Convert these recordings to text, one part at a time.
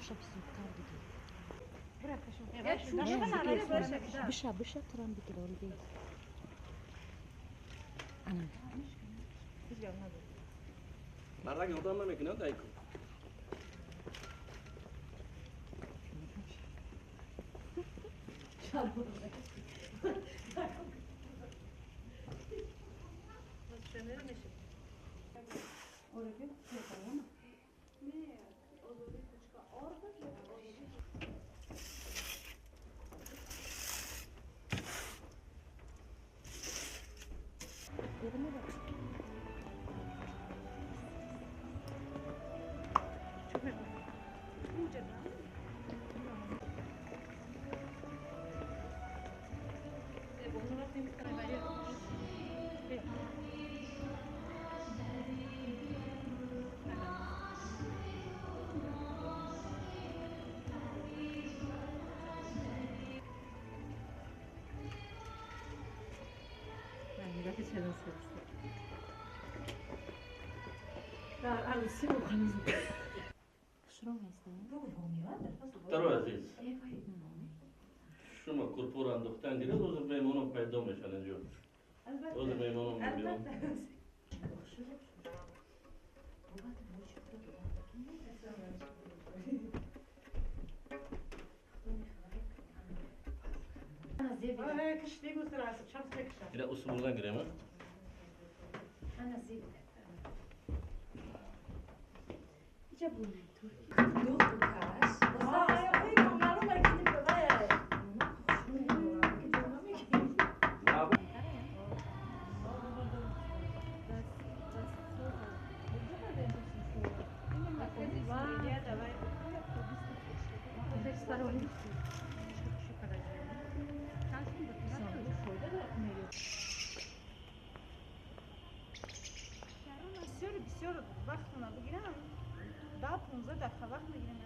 Оша бисёртар бигир. Биша, биша, турам бигир, оли бе. Ана. Мардак ёрдам намекунад, дайку. Духтаро азиз, шумо курпуро андохтан гиред, ҳозир меҳмонон пайдо мешаванд инҷо. Ҳозир меҳмонон мебиёнд. Ира усулдан гирем, а? Бисёр вақтона бигирам, 10-15 дақиқа вақт мегирам.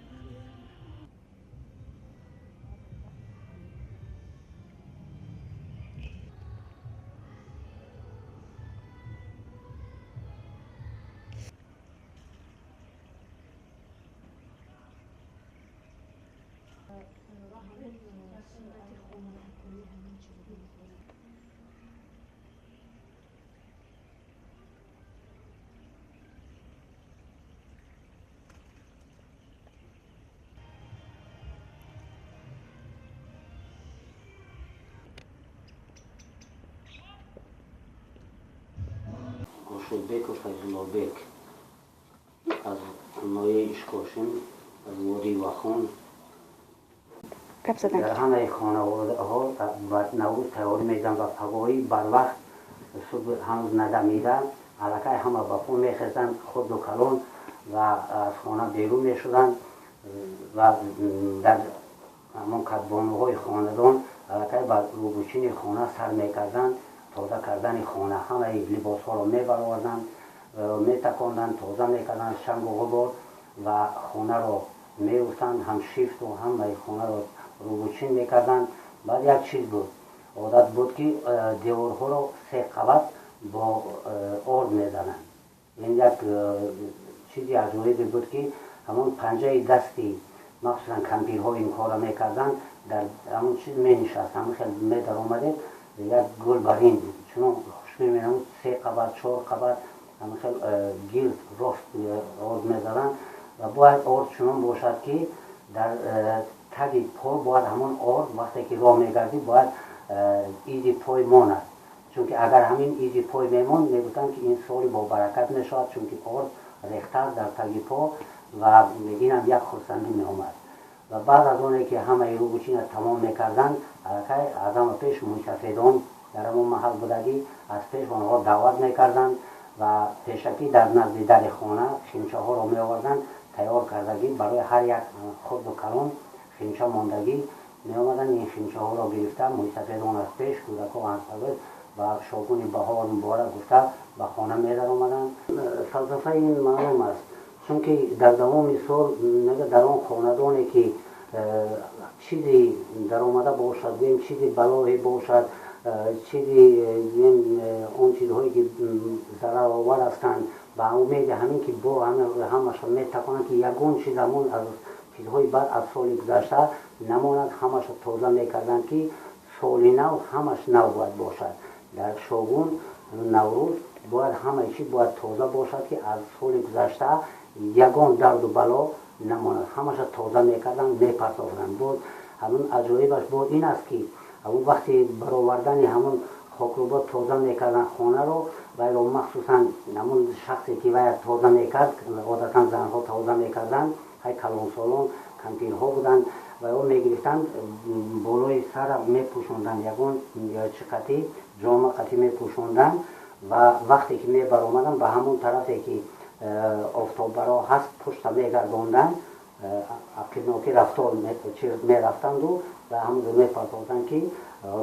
Хуршедбеку Файзуллобек аз ноҳияи Ишкошим, аз водии Вахон. Дар ҳамаи хонаводаҳо ба Наврӯз тайёрӣ медиҳанд ва пагоҳӣ барвақт субҳ ҳанӯз надамида аллакай ҳама ба по мехезанд, хурду калон, ва аз хона берун мешуданд ва дар ҳамон кадбонуҳои хонадон аллакай ба рӯбучини хона сар мекарданд, тоза кардани хона, ҳамаи либосҳоро мебароварданд, метаконданд, тоза мекарданд шангу ғубор ва хонаро меӯстанд, ҳам шифту ҳамаи хонаро рӯбучин мекарданд. Баъд як чиз буд, одат буд, ки деворҳоро се қабат бо орд мезананд. Ин як чизи аҷоибе буд, ки ҳамон панҷаи дасти махсусан кампирҳо ин корро мекарданд, дар ҳамон чиз менишаст, ҳамон хел медаромадед, як гул барин чунон хушбӯй менамуд, се қабат, чор қабат ҳамон хел гирд рост орд мезаданд. Ва бояд орд чунон бошад, ки дар таги по бояд ҳамон орд вақте ки роҳ мегардӣ бояд изи пой монад, чунки агар ҳамин изи пой мемонд, мегуфтанд, ки ин соли бобаракат мешавад, чунки орд рехтааст дар таги по, ва инам як хурсандӣ меомад. Ва баъд аз оне ки ҳамаи рӯбучина тамом мекарданд, аллакай аз ҳама пеш мӯйсафедон дар ҳамон маҳал будагӣ аз пеш онҳо даъват мекарданд ва пешакӣ дар назди дари хона химчаҳоро меоварданд, тайёр кардагӣ барои ҳар як хурду калон химча мондагӣ меомаданд. Ин химчаҳоро гирифта мӯйсафедон аз пеш, кӯдакҳо аз паҳлӯ ва шогуни баҳор муборак гуфта ба хона медаромаданд. Фалсафаи ин маълум аст, чунки дар давоми сол дар он хонадоне ки чизи даромада бошад, гӯем чизи балоҳе бошад, чизи гӯем он чизҳое ки зараровар ҳастанд, ба умеди ҳамин ки бо ҳамаша метаконанд, ки ягон чиз ҳамон аз Чизҳои бад аз соли гузашта намонад, ҳамаша тоза мекарданд, ки соли нав ҳамаш нав бояд бошад. Дар шогун Наврӯз бояд ҳамаи чиз бояд тоза бошад, ки аз соли гузашта ягон дарду бало намонад. Ҳамаша тоза мекарданд, мепартофтанд. Боз ҳамун аҷоибаш бо ин аст, ки ҳамун вақти баровардани ҳамун хокрӯбо тоза мекарданд хонаро, вайро махсусан ҳамун шахсе, ки вая тоза мекард, одатан занҳо тоза мекарданд, ҳай калонсолон, кампирҳо буданд, вайо мегирифтанд, болои сара мепӯшонданд, ягон чи қатӣ, ҷома қатӣ мепӯшонданд ва вақте ки мебаромаданд, ба ҳамон тарафе, ки офтоббаро ҳаст, пушта мегардонданд, ақибнокӣ рафтор мерафтанду ва ҳамонҷо мепартофтанд, ки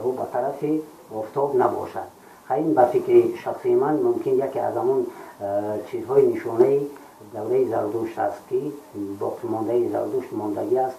рӯ ба тарафи офтоб набошад. Ин ба фикри шахсии ман мумкин яке аз ҳамон чизҳои нишонаи давраи Зардушт аст, ки боқимондаи Зардушт мондагӣ аст.